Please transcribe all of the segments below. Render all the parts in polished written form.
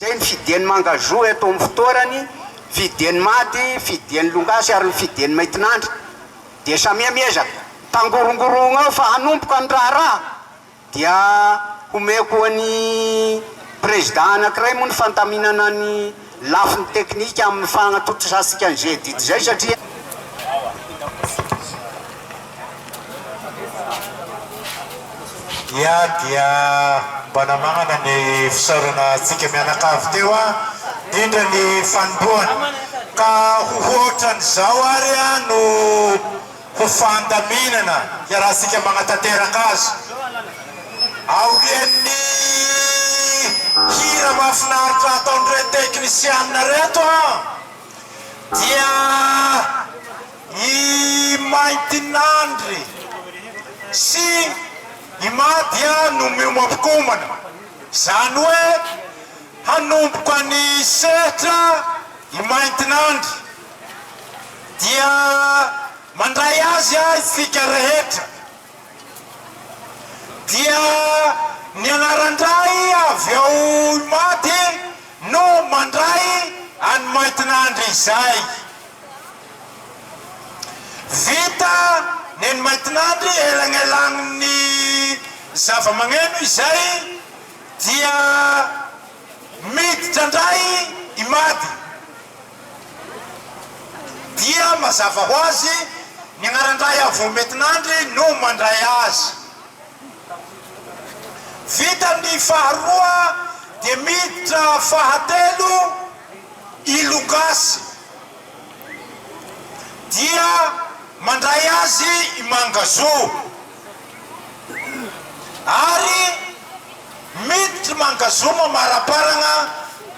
Izay ny fidian'ny Mangazo eto amin'ny fitoerany, fidian'ny Mady, fidian'ny Longasy ary ny fidian'ny Maintinandry. Dia samia miezaka. Tangorongorogna ao fa hanomboka ny raharaha dia homeko an'i Prezida anankiray moa ny fandaminana ny lafiny teknika amin'ny fagnatontosasika an'izay adidy izay satria. Ia dia mba namagnana ny fisaorana antsika mianakavy teo a, indrindra ny fanombohana. Ka ho hoatran'izao ary a no ho fandaminana hiarahantsika magnatanteraka azy. Aorian'ny hira mahafinaritra ataon'ireto teknisianina ireto a dia I Maintinandry sy i Madia no miomapikomana, izany hoe hanomboka ny sehatra i Maintinandry dia mandray azy isika rehetra. Dia ny anaran-dray avy ao Imady no mandray an'i Maintinandry izay. Vita neny Maintinandry elagnelagnin'ny zava-magneno izay dia miditra ndray Imady. Dia mazava ho azy, ny agnaran-dray avy ao Metinandry no mandray azy. Vita ny faharoa dia miditra fahatelo i Lokasy. Dia mandray azy i Mangazo. Ary miditry Mangazo mamaraparagna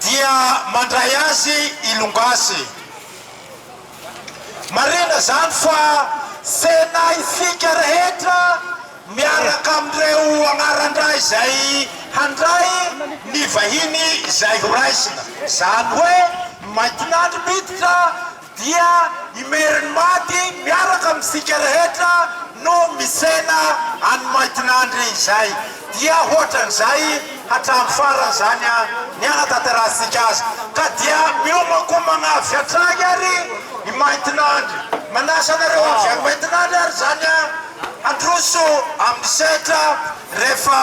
dia mandray azy i Longasy. Marina zany fa tena isika rehetra miaraka amin'ireo agnaran-dray izay handray ny vahiny izay horaisina. Zany hoe Maintinandry miditra Dia i Merinimady miaraka amintsika rehetra no mitsena an'i Maintinandry izay. Dia hoatran'izay hatramin'ny farany izany ny hanatanterahantsika azy. Ka dia miomankomagna avy hatrany ary i Maintinandry. Manasa anareo avy any Maintinandry ary izany handroso amin'ny sehatra rehefa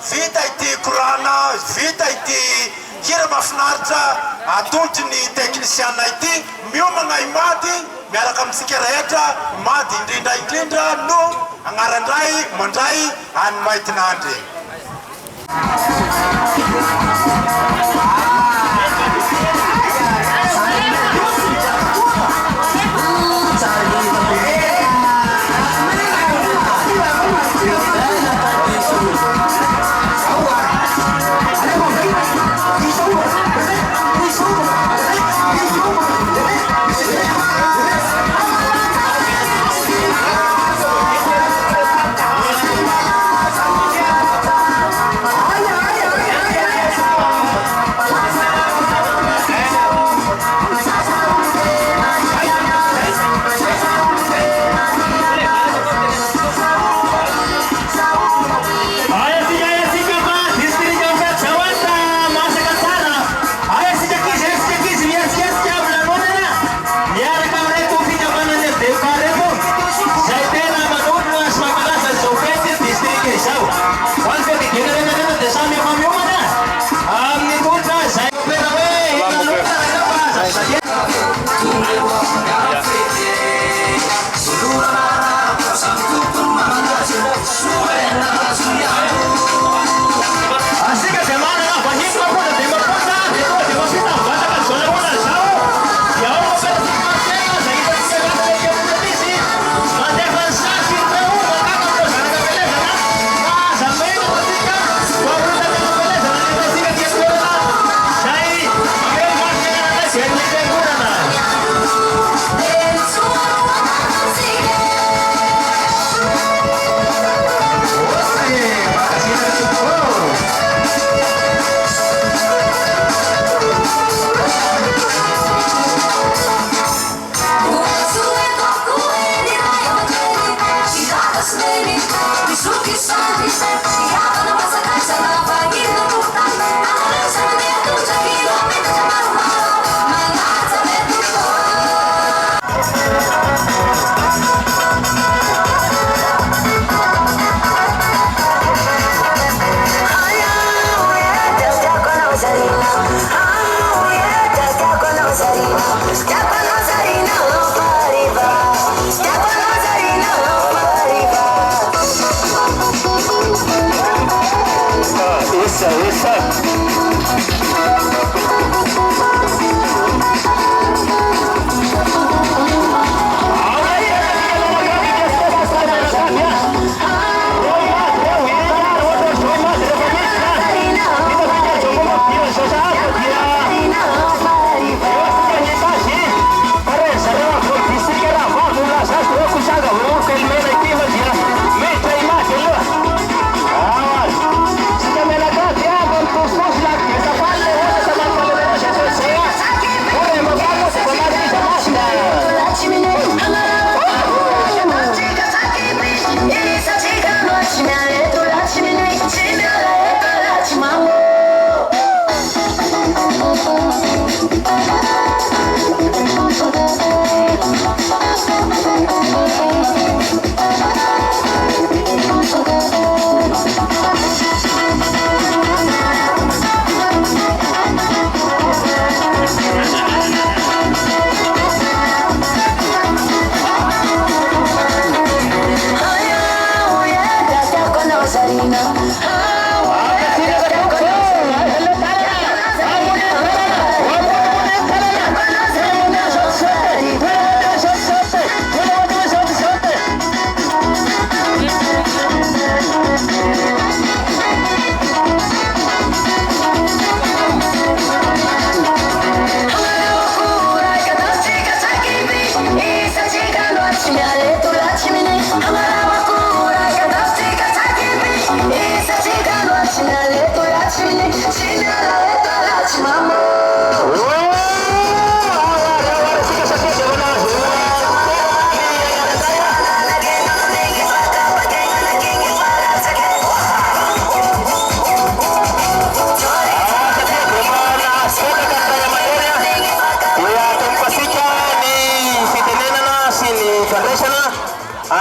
vita ity korana, vita ity Hira mahafinaritra atolotry ny teknisiana ity, miomagna i Mady miaraka amintsika rehetra, i Mady indrindra indrindra no agnaran-dray mandray an'i Maintinandry.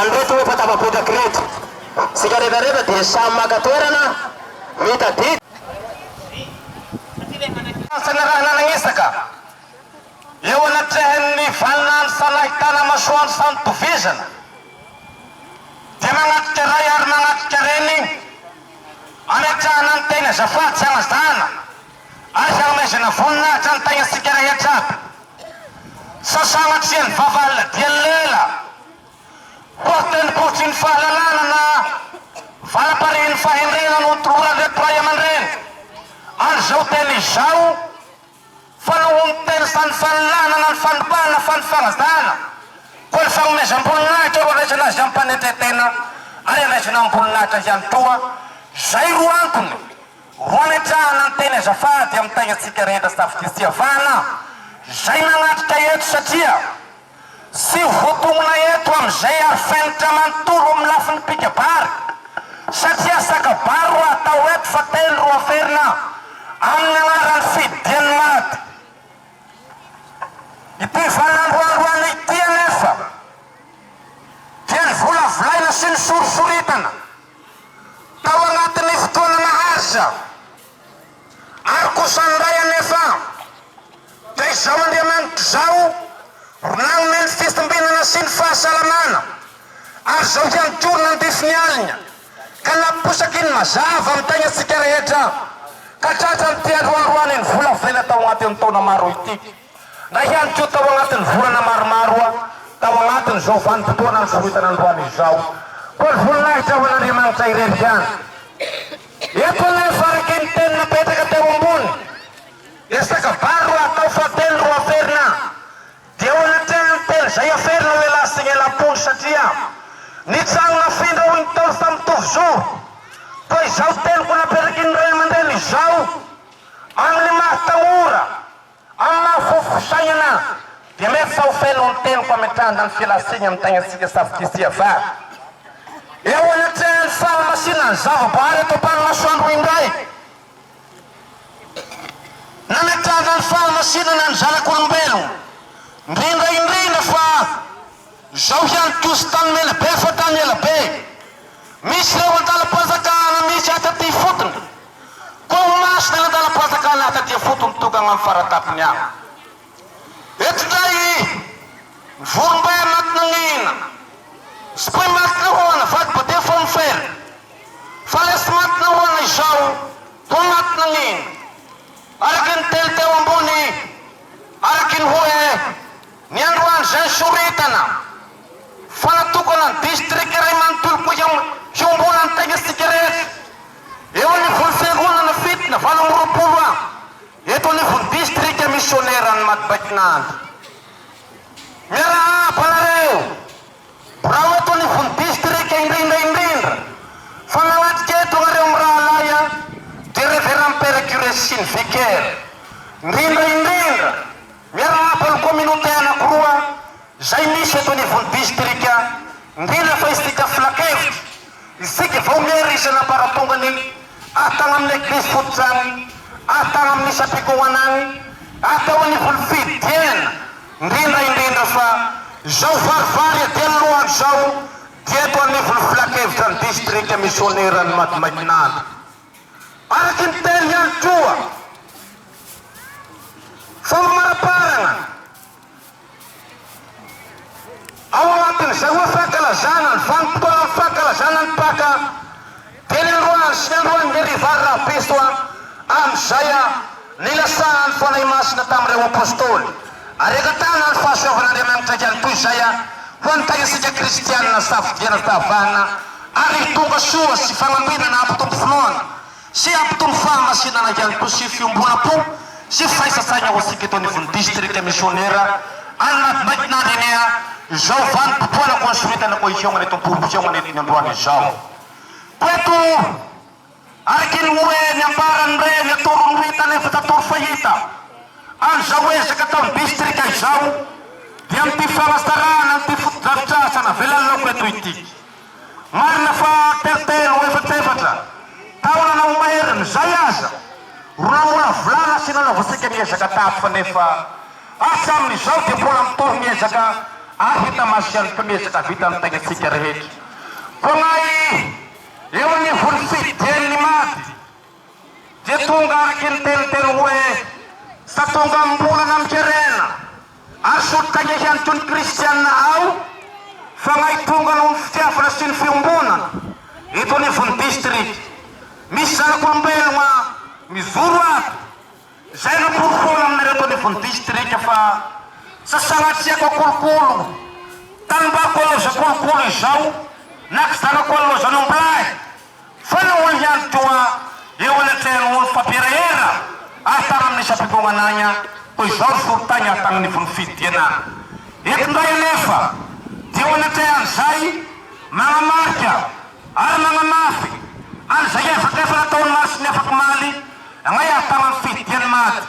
An'ireto efa tafapetraka ireto. Isika rehetra rehetra dia samy maka toerana, mitadidy. Fanarahana nanisaka eo anatrehan'ny vaninandro samy ahitana masoandro samy tovizana dia manatrika ray ary manatrika reny ametrahana ny teny azafady sy anazana ary hanomezana voninahitra ny tegnantsika rehetra aby. Sao sanatria ny vava dia lela Koa teny-potry ny fahalalana na valam-parihin'ny fahendrena no toloran'ireto ray aman-dreny an'izao teny izao, fa noho ny teny sa ny fanolanana na ny fandrobana fa ny fanajana, koa ny fagnomezam-boninahitra ro andraisana azy amim-panetren-tena ary andraisana amim-boninahitra ihany koa. Izay ro antony ro ametrahana ny teny azafady amin'ny tegnantsika rehetra safiditsiavana izay nanatrika eto satria Tsy ho voatonona eto amin'izay ary fenitra manontolo amin'ny lafiny mpikabary satria asa kabary ro atao eto fa teny ro averina amin'ny anaran'ny fidian'ny maty. Ity valan'androandroana ity anefa dia novolavolaina sy nosorisoritana tao anatin'ny fotoana naharitra ary kosa indray anefa Dia izao Andriamanitra izao ro nanome ny fitombenana sy ny fahasalamana, ary izao ihany koa ro nandefy ny alina, ka nampiposaky ny mazava amin'ny tegnantsika rehetra, ka tratran'ity androandroany ny vola vela tao agnatin'ny taona maro ity, na ihany koa tao agnatin'ny volana maromaro tao agnatin'izao vanim-potoana nisorohitana androany izao. Koa ny voninahitra ho an'Andriamanitra irery ihany. Eto anefa araka ny teny napetraka teo ambony, Resaka vary ro atao fa teny ro aferina dia eo anatrehan'ny teny zay aferina ho elah sy ny elam-pony satria ny trano nafindra hoy ny Ntaolo fa mitovy zoro koa izao teniko napetraky ny ray aman-dreny izao amin'ny maha tanora amin'ny maha fofo fisainana dia mety fa ho feno ny teniko ametrahana ny fialantsiny amin'ny tagnantsika safidia va eo anatrehan'ny fahamasinan'ny zava-boahary eto ambany masoandro indray. Nametrahana ny fahamasinana ny zanak'olombelona, indrindra indrindra fa izao ihany koa sy tany Menabe fa tany ela be. Misy ireo andalam-panjakana misy ato aty ifotony, koa ho masina ny andalam-panjakana ato aty ifotony tokana amin'ny faratapony agny. Eto indray ny vorombe matinanina, spy matinahoana, vady bode fomfera. Fa le tsy matinahona izao toa matinanina. Araky ny teny teo ambony, araky ny hoe ny androany izay soritana fa natokana ny distrika iray manontolo koa hiombonan'ny tegnantsika rehetra eo anivon'ny fiangonana fito na 28 ha eto anivon'ny distrika misioneran'i Matibakinandro. Miarahaba anareo! Birao eto anivon'ny distrika indrindra indrindra fa nanatrika eto nareo mirahalahy a dia Reverend Père Curé sy ny Vicaire indrindra indrindra miarahaba ny communauté anakiroa izay misy eto anivon'ny distrika indrindra fa isika filakevitra isika vaomiera isan'ambaratongany atao amin'ny eglizy fototra any atao amin'ny isam-pikohana any atao anivon'ny fidiana Indrindra indrindra fa izao varivary adin'ny roa andro izao dia eto anivon'ny filankevitra ny distrika misioneran'i Matimainandro. Araky ny teny ihany koa fa mamaraparana ao anatin'izay hoe fankalazana ny vanim-potoanan'ny fankalazana ny Paka dia ny androany sy ny androany dia rivary rahabeso amin'izay Nilasahan'ny Fanahy Masina tamin'ireo Apostoly, ary angatahana ny fahasoavan'Andriamanitra ihany koa izay ho an'ny tahiantsika kristianina safidiana fahavahana ary hitondra soa sy fanambinana hampitombo finoana sy hampitombo fahamasinana ihany koa sy fiombonam-po sy firaisan-tsaina ho antsika eto anivon'ny Distrika Misionera any Madinandrenea izao vanim-potoana konsoritana koa hihaonana eto am-pihaonana eto ny androany izao. Koa eto Araka ny hoe ny ambaran'ny reny atoro no hita nefa tsy atoro fahita. Amin'izao ezaka ataon'ny distrika izao dia amin'ity fanasarahana an'ity fotodrafitrasa navelan'ny laoka eto ity. Marina fa telotelo, efatrefatra taona na ho maherin'izay aza ro namolavolana sy nanaovantsika ny ezaka tato fa nefa hatramin'izao dia mbola mitohy ny ezaka. Ary hita maso ihany koa ny ezaka vitan'ny tegnantsika rehetra. Koa may eo anivon'ny fidian'ny maty dia tonga araky ny teniteny hoe fa tonga am-bolana amin-kerena ary solotainga ihany koa ny kristiana ao fa may tonga noho ny fitiavana sy ny fiombonana eto anivon'ny distrika. Misy zanak'olombelogna mijoro ato. Izay no porofoina aminareo eto anivon'ny distrika fa tsy sanatria kolokolo tanimbary koloza kolokolo izao na kizana kolozan'ombilahy fa ny olo ihany koa eo anatrehan'ny olo fampierahera ahitana amin'ny isam-piangonana agny toy izao ny solotaigna ahitana anivon'ny fidiana eto indray anefa dia eo anatrehan'izay manamarika Ary nanamafy an'izay ezaka efa nataon'i Masiny afak'omaly ilay ahitana ny fidian'ny maty.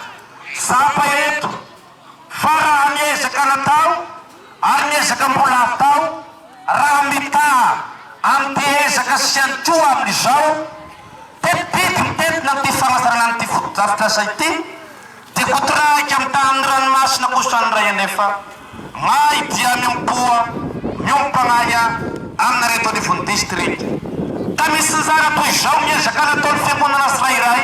Tsapa eto fa raha ny ezaka natao ary ny ezaka mbola hatao raha mitaha amin'ity ezaka sy ihany koa amin'izao teti-bidy mitentina amin'ity fanatsarana an'ity fotodrafitrasa ity dia kotorahika mitaha amin'ny ranomasina kosa ny ray anefa Mahay dia miompoa miompagnaia aminareo eto anivon'ny distrika. Ka misy nizara toy izao ny ezaka nataon'ny fiangonana tsirairay,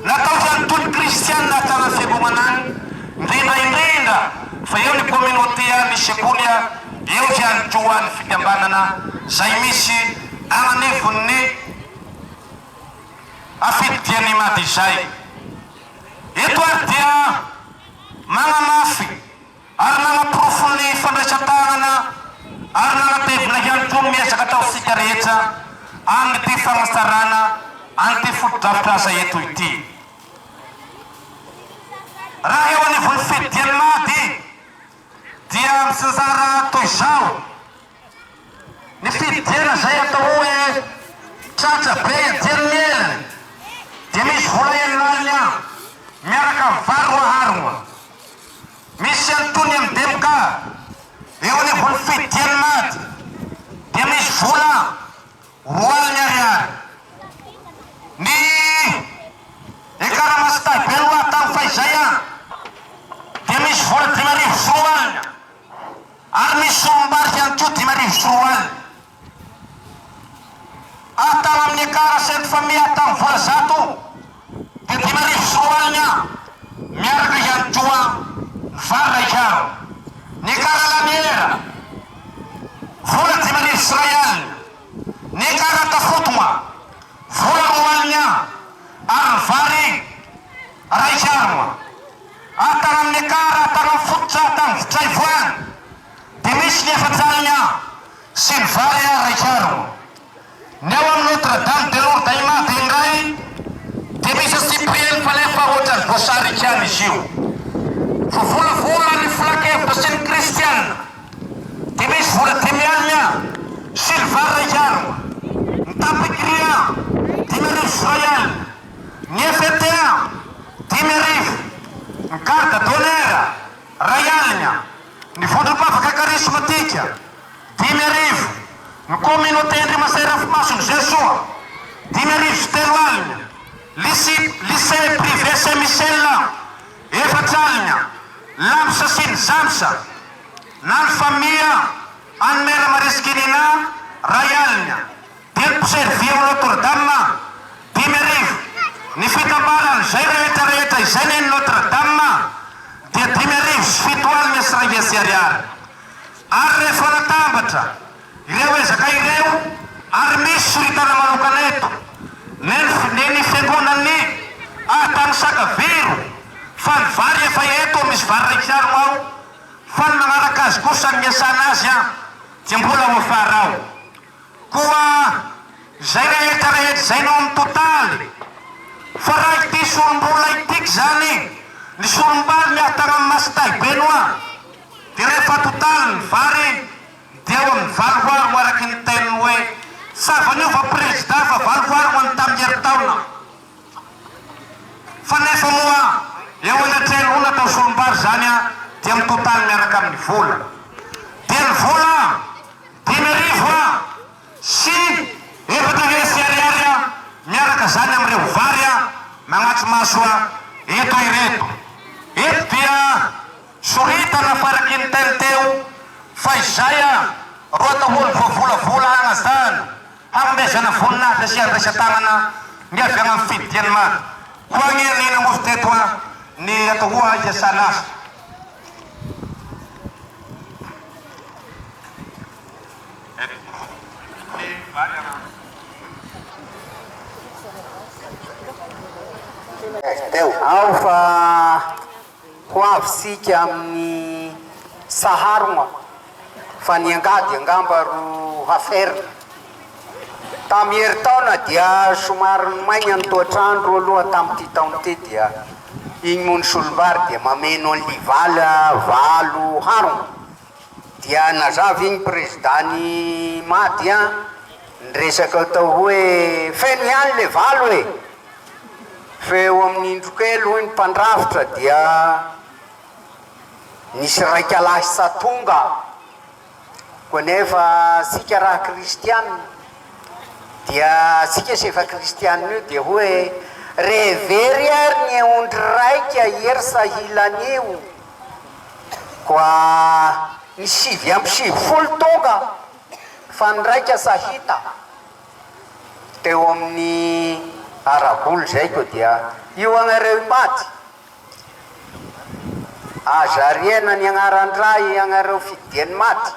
natao ihany toy ny kristianina hatrany amin'ny fiangonana any, indrindra indrindra fa eo ny communauté ny sekoly eo ihany koa ny fikambanana izay misy any anivon'ny afidian'ny Mada izay. Eto ary dia manamafy ary nanaporofo ny fandraisan-tanana ary nanatevina ihany koa ny miezaka ataontsika rehetra amin'ity fanatsarana an'ity fotodrafitrasa eto ity. Raha eo anivon'ny fiadian'ny Mady dia mitsinjara toy izao ny fidiana izay atao hoe tratra be iadian'ny elany dia misy vola 60 miaraka amin'ny vary roa harona. Misy antonony amin'ny DMK eo anivon'ny fidian'ny Mady dia misy vola 20 ariary. Ny Ekara Masitahy Beloha tamin'ny fahizay dia misy vola 2005 ary misy solombary ihany koa 2005. Atao amin'ny Ekara Sainte Famille tamin'ny vola 100 dia 2005 miaraka ihany koa ny vary iray harona. Ny Ekara Laniera vola 1051, ny Ekara Tafotogna vola 20 ary ny vary iray harona. Atao amin'ny Ekara atao amin'ny fototra atao amin'ny votraivoany dia misy ny 40 sy ny vary ary harona. Ny ao amin'ny Notre Dame de Lourdes Imady indray dia misy antsipiriany fa nefa ohatran'ny voasarika ihany izy io. Voavolavola ny filankevitra sy ny kristiana dia misy vola 50 sy ny vary iray harona, ny tapikria 1050, ny FTA 5000, ny garde d'honneur 1000, ny vondrom-pavaka karismatika 5000, ny communauté Andriamasay Rafimason'i Jesoa, 30 500, lycée lycée privé Saint Michel, 40, Lamsa sy ny Zamsa, na ny famille an'i Mère Marisky Nina, 1000, dia ny mpiservir ao Notre Dame, 5000, ny fitambaran'izay rehetra rehetra izay ny Notre Dame dia 5700 ariary. Ary rehefa natambatra ireo ezaka ireo ary misy soritana manokana eto, ny ny fiangonan'ny ahtany Sakaviro fa ny vary efa eto misy vary raikirano ao fa ny manaraka azy kosa ny niasana azy an dia mbola ao afara ao. Koa izay rehetra rehetra izay no amin'ny totaly fa raha ity solom-bola ity k'izany ny solom-bary miahtana amin'ny Masitahibe no an Dia rehefa totaly ny vary dia eo amin'ny valo aro araky ny teniny hoe ça va niova président fa valo aro any tamin'ny herintaona fa nefa moa eo anatrehan'ny olona atao solombary izany dia mitotaly miaraka amin'ny vola dia ny vola 450 ariary miaraka izany amin'ireo vary magnatri-maso eto ireto eto dia Soritana faraky ny teny teo fa Fanomezana voninahitra sy andraisan-tanana ny avy any amin'ny fidian'ny maro. Koa anie ny namory teto an ny atao hoa hiasana azy. Ao fa ho avy isika amin'ny saharogna fa ny angady angamba ro haferina. Tamin'ny herintaona dia somary maigna ny toetr'andro aloha tamin'ity taona ity dia igny moa ny solombary dia mameno an'i Livala valo harogna. Dia nazava igny prezida-n'i Mady an, niresaka atao hoe feno ihany le valo e! Fa eo amin'ny indro kely hoy ny mpandrafitra dia nisy raika lahy sa tonga, koa nefa tsika raha kristiana dia tsika sy efa kristiana io dia hoe re very ary ny ondry raika ery sahilan'io. Koa ny 99 tonga fa ny raika sa hita teo amin'ny ara-bola izay koa dia io agnareo maty. Aza ariana ny agnaran-dray agnareo fidian'ny maty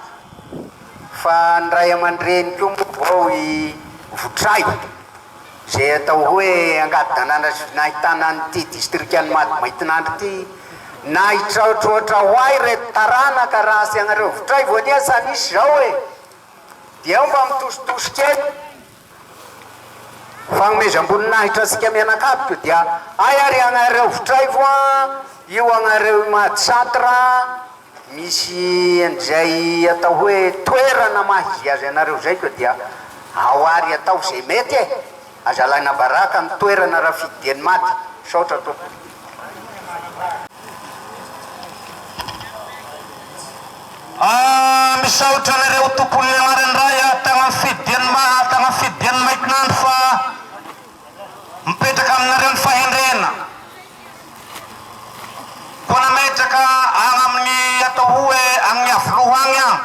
fa ny ray aman-dreny koa moa vao i Votray. Izay atao hoe angady-danàna sy nahitana an'ity distrikan'i Mady Maintinandro ity. Nahitraotraotra ho ahy ireto taranaka raha tsy ianareo votray vao niasa nisy izao e! Dia eo mba mitositosy kely. Fagnomezam-boninahitra antsika mianakavy ko dia hay ary ianareo votray voa io agnareo i Mady Centre Misy an'izay atao hoe toerana maha izy azy anareo izay koa dia ao ary atao izay mety e! Aza alaina baraka ny toerana raha fidian'ny maty. Misaotra tompoko. Ah misaotra anareo tompon'ny anaran-dray ah tagna fidian'ny maha tagna fidian'ny maitinandro fa mipetraka aminareo ny fahendrena. Koa nametraka agny amin'ny atao hoe agny Iavoloha agny aho,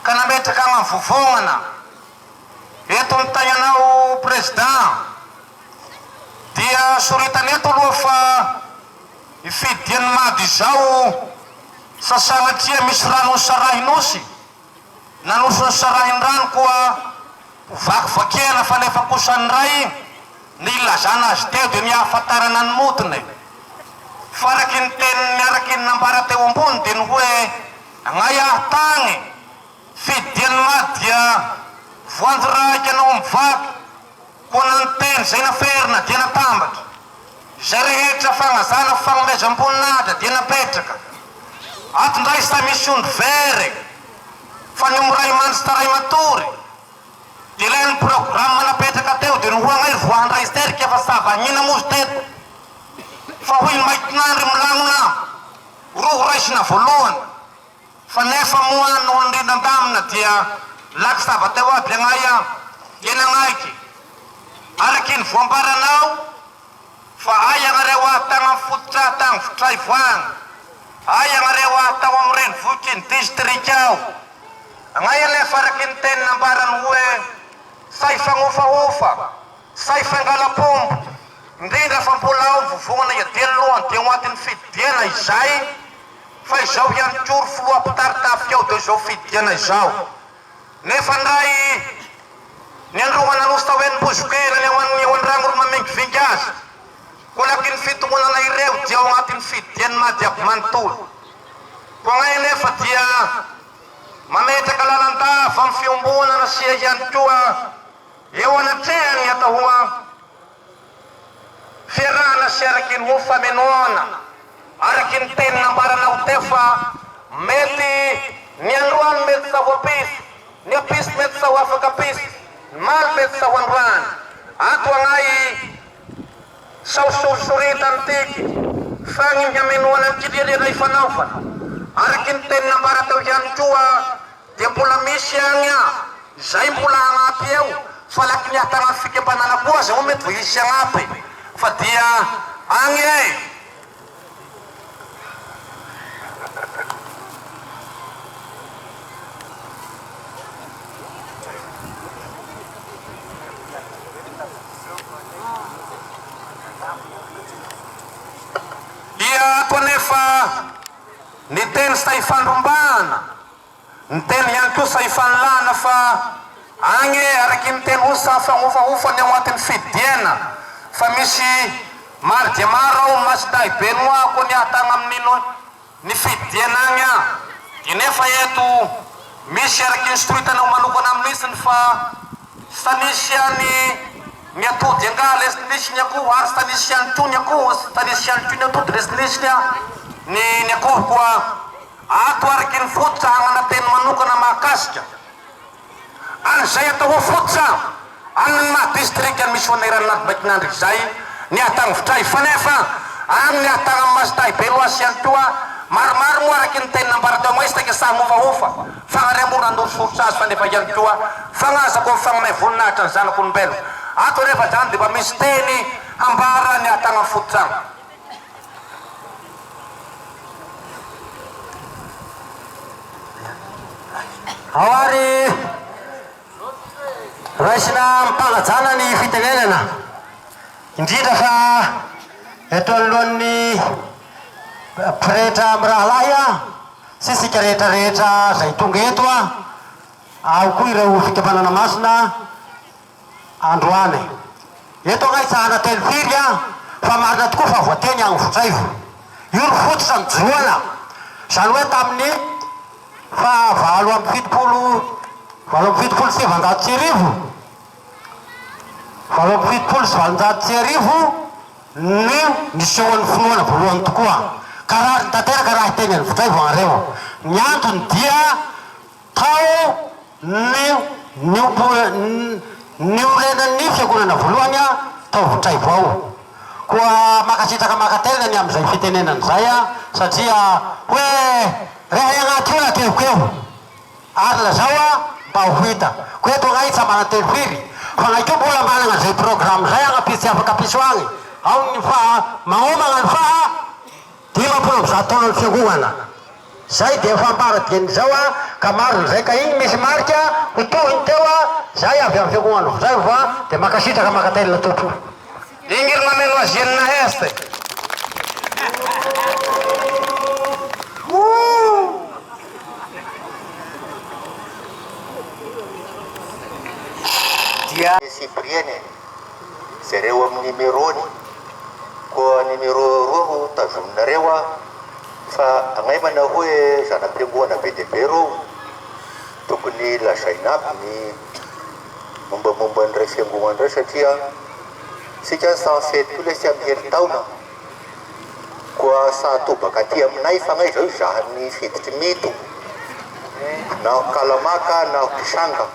ka nametraka agny amin'ny Vovonana. Eto ny tagnanao Président, dia soritana eto aloha fa i fidian'i Mada izao sa sanatria misy rano nisarahi-nosy, na nosy nisarahin-drano koa ho vakivakiana fa nefa kosa ny ray Ny ilazana azy teo dia ny ahafantarana ny modina e! Fa araky ny tenin'ny araky ny nambara teo ambony dia ny hoe agnay aho tagny, fidian'ny maty dia voanjo raika anao mivaky, koa na ny teny izay naferina dia natambatra, izay rehetra fagnazana fagnomezam-boninahitra dia napetraka. Ato ndray sa misy ondry very fa ny omby ray mandry taray matory. Dia ilay ny programme napetraka teo dia nohoagnay ry voahandray sterika fa savagnina moa izy teto fa hoy ny maitinandry milamina roa ho raisina voalohany fa nefa moa noho ny rindran-damina dia laky sava teo aby agnay an dia nagnaiky araky ny voambaranao fa ay agnareo ahy tagny am fototra tagny votraivoagny ay agnareo ahy tao am renivohitry ny distrika ao Agnay anefa araky ny teny nambarany hoe say fagnofahofa, say fangalam-pombo, indrindra fa mbola ao vovonana iadiany lohany dia ho antin'ny fidiana izay fa izao ihany koa ry filoha mpitari-tafika ao dia izao fidiana izao. Nefa ndray ny androhana nosy tao Enim-bozokely ny ao an'ny eo Andrangoro mamingivingy azy koa lakin'ny fitongonana ireo dia ao agnatin'ny fidian'ny Mady aby manontolo. Koa agnay anefa dia Mametraka lalandava amin'ny fiombonana sy ihany koa eo anatrehan'ny atao hoa fiarahana sy araky ny ho famenoana araky ny teny nambaranao teo fa mety ny androany mety sa ho apiso, ny apiso mety sa ho afaka apiso, ny maly mety sa ho androany. Ato agnay Sao sorisorita ny tiky fa ny hamenoana ny kilirina ifanaovana. Araky ny teny nambara teo ihany koa dia mbola misy agny a izay mbola hagnampy eo fa laky ny ahatanan'ny fikambanana koa aza moa mety vao hisy hagnampy fa dia agny e! Ny teny sa ifandrombahana, ny teny ihany koa sa ifanolahana fa agny araky ny teny hoy sa fagnofahofa ny ao antin'ny fidiana fa misy maro dia maro ao Masindahy Benoît koa niahatagna amin'ino ny fidiana agny an! Dia nefa eto misy araky ny soritanao manokana amin'isiny fa sa nisy ihany ny atody angaha lesy nisy ny akoho ary sa nisy ihany koa ny akoho sa nisy ihany koa ny atody lesy nisy ny ny akoho koa ato araky ny fototra hagnana teny manokana mahakasika An'izay atao ho fototra amin'ny maha distrika misionera an'Anatibakinandriky izay ny Ahatagnovitray fa nefa amin'ny Ahatagna Masindahy Beloasy ihany koa maromaro moa araky ny teny nambara teo Maistaka sahy mofahofa fagnariam-boro nandorisoritra azy fa nefa ihany koa fagnazako amin'ny fagnamay voninahitra ny zanak'olombelona ato anefa izany dia mba misy teny hambara ny Ahatagna fototra Ao ary raisina amim-panajana ny fitenenana, indrindra fa eto anoloan'ny pretra mirahalahy sy isika rehetra rehetra izay tonga eto, ao koa ireo fikambanana masina. Androany. Eto angaha itsahana teny firy an! Fa marina tokoa fa voateny agny votraivo. Io no fototra nijoroana. Izany hoe tamin'ny faha 78 1878, 1878 no nisehoan'ny finoana voalohany tokoa. Ka rariny tanteraka raha hiteny an'i Votraivo agnareo. Ny antony dia Tao no niorenan'ny fiangonana voalohany tao Votraivo ao. Koa mankasitraka mankatelina ny amin'izay fitenenana izay satria hoe rehay agnaty io natehiko eo ary lazao mba ho hita. Koa eto agnay tsa manantelo firy fa agnay koa mbola managna izay programme izay agnapiso tsy afaka piso agny ao ny faha magnomagna ny faha 150 taonan'ny fiangonana. Zay dia efa ambara dieny izao a, ka marina zay ka iny misy marika ho tohiny teo a, zay avy amin'ny fiangonana zay va dia mankasitraka mankatelina Tompo. Ingir mameno azy enina heste. Dia. Cyprien e! Jereo amin'ny numéro-ny, koa numéro roa no tazominareo a! Fa agnay manao hoe zana-piangoana be dia be rô, tokony lazaina aby ny mombamomba an'iray fiangonana iray satria tsika sans fety koa lesy amin'ny herintaona, koa sa atobaka aty aminay fa agnay zao hizaha ny fiditry mito naho kalamaka naho kisanga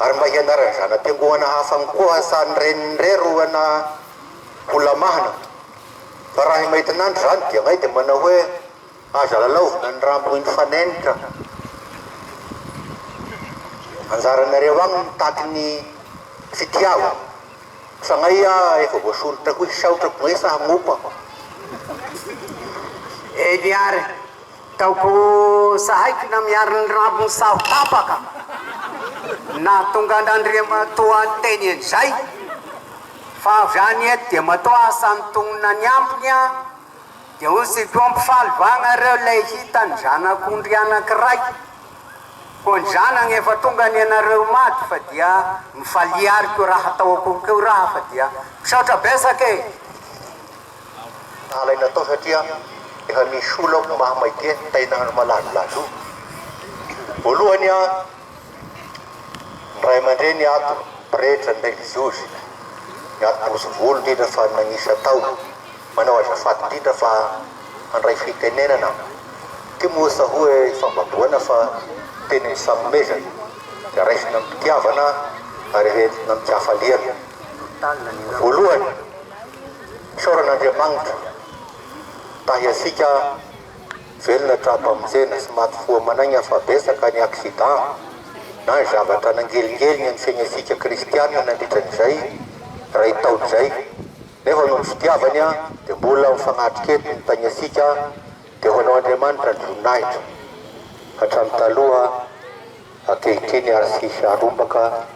ary mba hianaran'ny zana-piangoana hafa agny koa sa ny reniny re ro ana ho lamahana. Fa raha i Maitinandro izany dia ngay dia manao hoe aza lalaovina ny rambo iny fanenitra. Anjaranareo agny ny mitaky ny fitiavana. Fa ngay ah efa voasolotra koa hisaotra ko ngay sa hagnopa. Eny ary, taoko sahaiko na miaro ny rambony saho tapaka. Nahatonga an'Andriamatoa niteny an'izay. Fa avy any eto dia matoa asa nitonona ny ambiny an, dia hoy sy Tompo faly va nareo ilay hita ny zanak'ondry anankiray, koa ny zanany efa tonga ny anareo maty fa dia mifalia ary koa raha atao akoho keo raha fa dia misaotra besaka e! Alaina atao satria efa misy olo ao maha maite tain'andro malazolazo io. Voalohany an, Ny ray aman-dreny ato, pretra, ny reliziozy, ny ato Bosivolo indrindra fa ny nagnisa tao, manao azafady indrindra fa handray fitenenana. Ty moa sa hoe ifambaboana fa teny ifanomezana, dia raisina amim-pitiavana ary entina amin-kafaliana. Voalohany, isaorana Andriamagnitra, tahy antsika. Velona tra-pamonjena sy maty fo aman'aigna fa betsaka ny accident na ny zavatra nangelingeligna ny fiaignantsika kristiana nandritra an'izay ray taona izay nefa noho ny fitiavany dia mbola mifagnatrika eto ny tagnantsika dia ho anao Andriamanitra ny voninahitra hatramin'ny taloha ankehitriny ary tsy hisy harombaka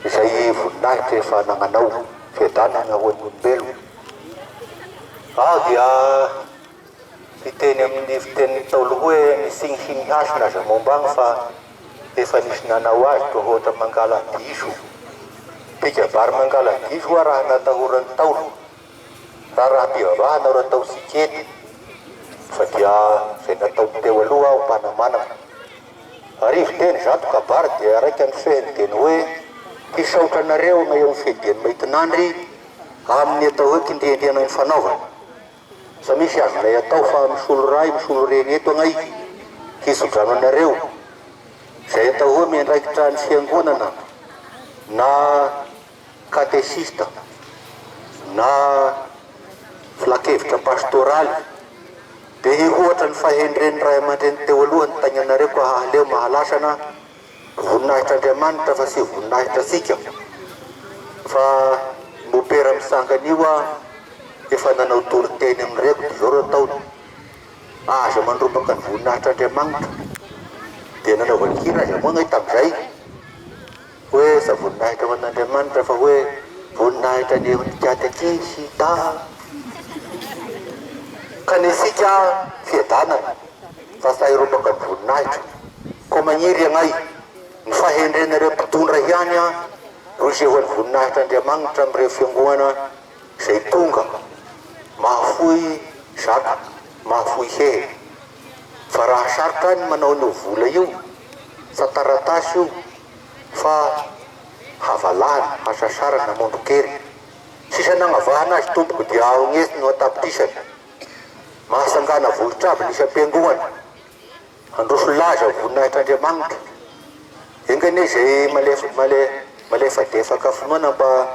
izay voninahitra efa anagnanao fiadanana ho an'ny olombelona aho dia. Fiteny amin'ny fitenin'ny Ntaolo hoe ny signy sy ny hasina aza momba agny fa efa nisy nanao azy toa hoatra mangala-diso. Mpikabary mangala-diso hoa raha natahoran'ny Ntaolo. Raharaham-pivavahana ro atao sikety fa dia izay nataony teo aloha aho mpanamanana. Arivo teny zato kabary dia raika ny fehiny dia ny hoe hisaotra anareo na eo amin'ny fiadian'ny Maitinandry amin'ny atao hoe kindriandriana ny fanaovana. Sa misy azonay atao fa misolo ray misolo reny eto agnay hisodrano anareo izay atao hoe miandraikitra ny fiangonana na katesista na filankevitra pastoraly dia hihoatra ny fahendren'ny ray aman-dreny teo aloha ny tagnanareo ka hahaleo mahalasana Voninahitr'Andriamanitra fa tsy voninahitra antsika fa mopera mitsangana io ah efa nanao toriteny amin'ireko dia zao ro ataony aza mandrombaka ny voninahitr'Andriamanitra dia nanaovany hira aza moa ngay tamin'izay hoe sa voninahitra ho an'Andriamanitra fa hoe voninahitra ny katekista ka ny antsika fiadanana fa sa hirombaka ny voninahitra. Koa magniry agnay, ny fahendrenareo mpitondra ihany an, ro isehoan'ny voninahitr'Andriamagnitra amin'ireo fiangoana izay tonga, mahafoy zaka, mahafoy hehy. Fa raha sarotra any manao an'io vola io, tsa taratasy io, fa havalana, hasasarana, mondrokery. Sisa nagnavahana azy tompoko dia aognesy no atapitrisany. Mahasangana volotr'abo ny isam-piangoana. Handroso laza voninahitr'Andriamanitra. Enga anie izay malefadefaka finoana mba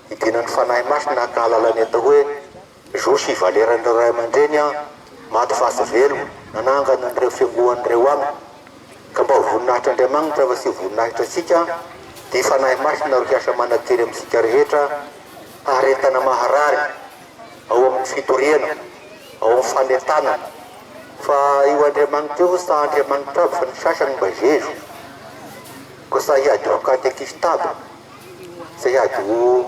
hidinan'ny Fanahy Masina haka hahalala ny atao hoe zo sy valeran'ireo ray aman-dreny an, maty fa tsy velona, nanangana an'ireo fiangoana ireo aminy. Ka mba ho voninahitr'Andriamanitra fa tsy ho voninahitra antsika, dia Fanahy Masina ro hiasa manan-kery amintsika rehetra, haharetana maharary ao amin'ny fitoriana, ao amin'ny fanentanana. Fa io Andriamanitra io sa Andriamanitra aby fa ny sasany mba zezo koa sa hiady ho katekista aby sa hiady ho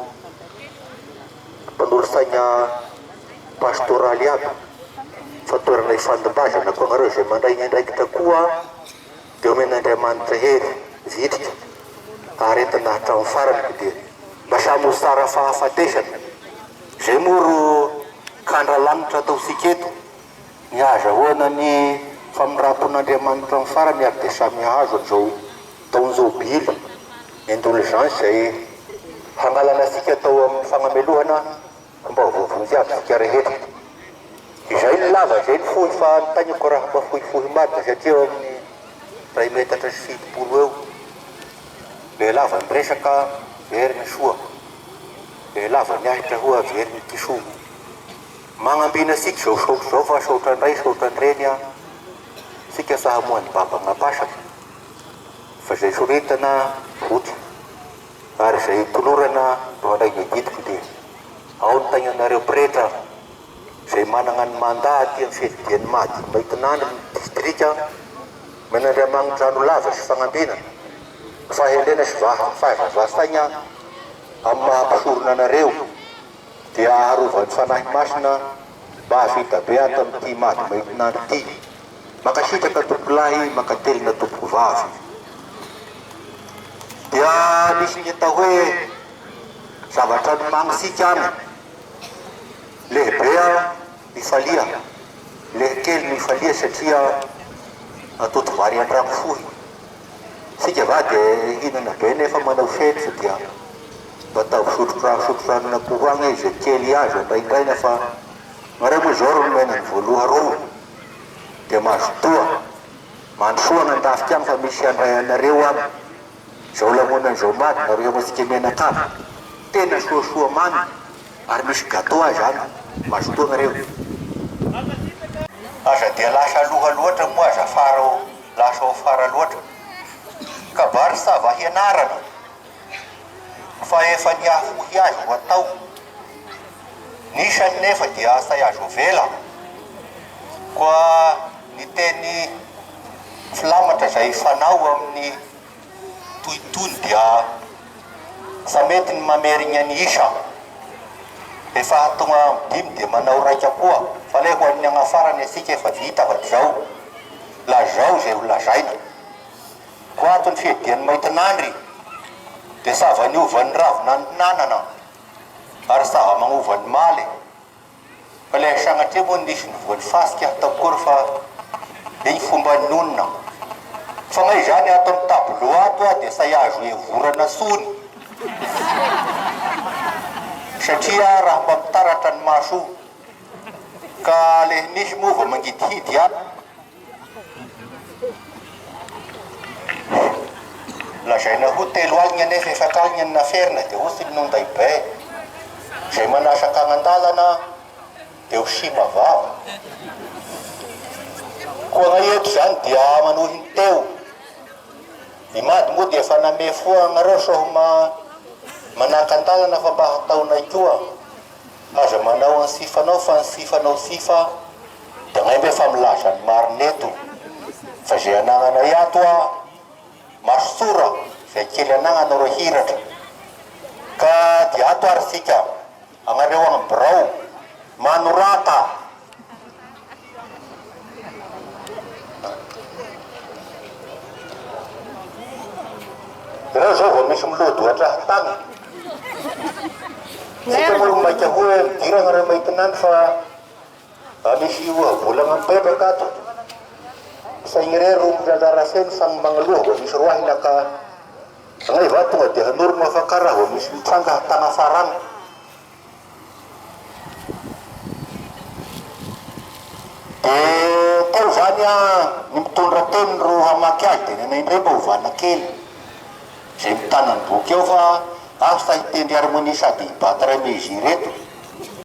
mpanolotsaina pastoraly aby fa toerana ifandimbazana koa nareo izay mandray ny andraikitra koa dia omen'Andriamanitra hery vitrika aretina hatramin'ny farany ko dia mba samy ho tsara fahafatesana izay moa ro kandra lanitra ataontsika eto Ny hahazahoana ny famindram-pon'Andriamanitra amin'ny farany ary dia samy hahazo an'izao taon-jobily indulgence izay hangalana antsika tao amin'ny fagnamelohana mba ho voavonjy aby isika rehetra. Izay ny lava, izay ny fohy fa ny tagnako raha mba fohifohy marina satria eo amin'ny iray metatra sy 70 eo. Le lava ny resaka very ny soa, le lava ny ahitra hoa very ny kisoa. Magnambina antsika izao saotra izao fa saotra ndray saotra ndreny an tsika sa hamoha ny baba agnapasaka fa izay soritana votro ary izay tolorana no handray ny adidiko dia ao ny tagnanareo pretra izay managna ny mandat aty amin'ny fiadidian'ny Mady Maitinandry ny distrika Omen'Andriamagnitra andro lava sy fagnambinana fahendrena sy fahazavasaigna amin'ny maha mpisorona anareo. Dia arovan'ny Fanahy Masina mba hahavita be ato amin'ity Mady Maintinandro ity. Mankasitraka tompokolahy, mankatelina tompokovavy. Dia misy ny atao hoe zavatra nomanintsika any. Lehibe mifalia, lehikely mifalia satria atoto vary an-drano fohy. Isika va dia hihinana be nefa manao fety fa dia mba ataovy sotro rano sotro ranon'akoho agny e izay kely azo andraindraina fa nareo moa izao ro nomena ny voaloha ro dia mazotoa mandrosoa agny andafika agny fa misy handray anareo agny izao lamonana izao mady nareo amantsika mianakavy tena soasoa mamy ary misy gateau aza agny mazotoa nareo. Aza dia lasa aloha loatra moa aza fara ô. Lasa ao afara loatra. Kabary sa va hianarana fa efa ny afohy azy ho atao. Ny isany nefa dia asa azo avela. Koa ny teny filamatra izay fanao amin'ny toy itony dia sa mety ny mamerigna ny isa. Efa tonga amin'ny dimy dia manao raika koa. Fa le ho an'ny agnafarany antsika efa vita fa zao lazao izay ho lazaina. Koa ato ny fiadian'ny maitinandry dia sava niova ny ravina nihinanana ary sava magnova ny maly. Fa ilay sagnatria moa nisy nivoa ny fasika ataoko akory fa igny fomba nonina. Fa ngay izany ato amin'ny tableau ato aho dia say azo evorana tsony satria raha mba mitaratra ny maso io ka le nisy moa vao mangidihidy ihany. Lazaina ho telo alina nefa efatra alina ny naferina dia hoy ny nonday be izay manasaka agnan-dalana dia ho sima vava. Koa gnay eto izany dia manohy ny teo. Imady moa dia efa namehy foa agnareo sao ma manakan-dalana fa mba hataonay koa. Aza manao ny sifanao fa ny sifanao sifa dia angamba efa milaza ny marina eto fa izay anagnanay ato a masora izay kely anagnanao ro hiratra ka dia ato ary isika agnareo agny birao manorata. Ireo zao vao misy milody ohatra tany. Tsika moa maika hoe midirana reo maitinany fa misy ohabolana mipetraka ato. Saigny irery ro mirarara feno samy magnoloha vao misy roahina ka agnay va tonga dia hanorina fa karaha vao misy mitranga tagna faragny. Dia teo izany an, ny mitondra teny ro hamaky azy dia nenay indray mba ovana kely izay mitana ny boky eo fa asa hitendry harmonie sady hi-battre mesure eto.